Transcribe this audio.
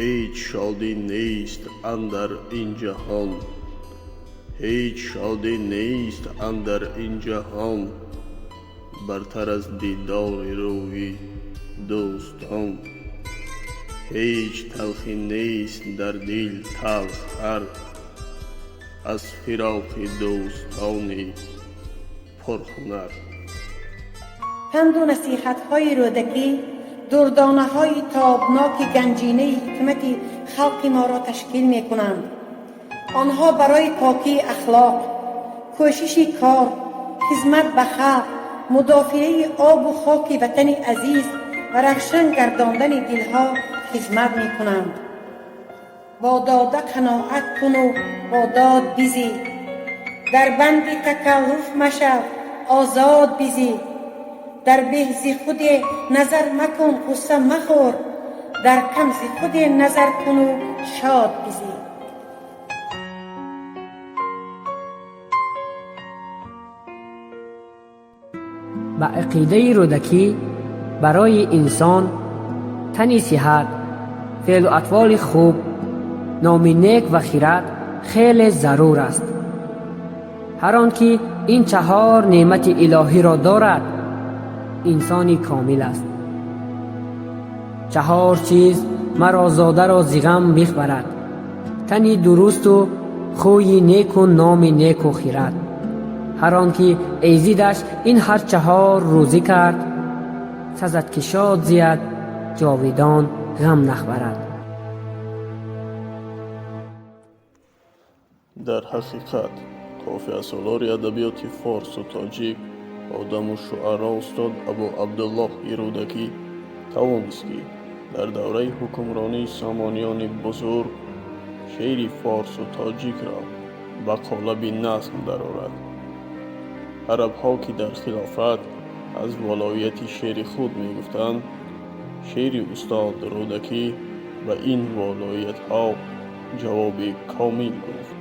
Ҳеҷ шодӣ нест андар ин ҷаҳон, ҳеҷ шодӣ нест андар ин ҷаҳон, бартар аз дидори рӯи дӯстон. Ҳеҷ талхӣ нест дар дил талхтар аз фироқи дӯстони пурҳунар. Панду насиҳатҳои Рӯдакӣ дурдонаҳои тобноки ганҷинаи ҳикмати халқи моро ташкил мекунанд. Онҳо барои покии ахлоқ, кӯшиши кор, хизмат ба халқ, мудофиаи обу хоки ватани азиз ва равшан гардондани дилҳо хизмат мекунанд. Бо дода қаноат куну бо дод бизӣ, дар банди такаллуф машав, озод бизӣ. Дар беҳзи худе назар макун, ғусса махӯр, дар камзи худе назар куну шод бизӣ. Ба ақидаи Рӯдакӣ, барои инсон тани сиҳат, феълу атвори хуб, номи нек ва хирад хеле зарур аст. Ҳар он ки ин чаҳор неъмати илоҳиро дорад, инсони комил аст. Чаҳор чиз маро зодаро зи ғам бихбарад: тани дурусту хӯи неку номи неку хирад. Ҳар он ки эзидаш ин ҳар чаҳор рӯзӣ кард, сазад ки шод зияд, ҷовидон ғам нахбарад. Дар ҳақиқат, қофиясолори адабиёти форсу тоҷик, одаму шуаро устод Абу Абдуллоҳи Рӯдакӣ тавонист, ки дар давраи ҳукмронии Сомониёни бузург шеъри форсу тоҷикро ба қолаби назм дарорад. Арабҳо, ки дар хилофат аз волоияти шеъри худ мегуфтанд, шеъри устод Рӯдакӣ ба ин волоиятҳо ҷавоби комил гуфт.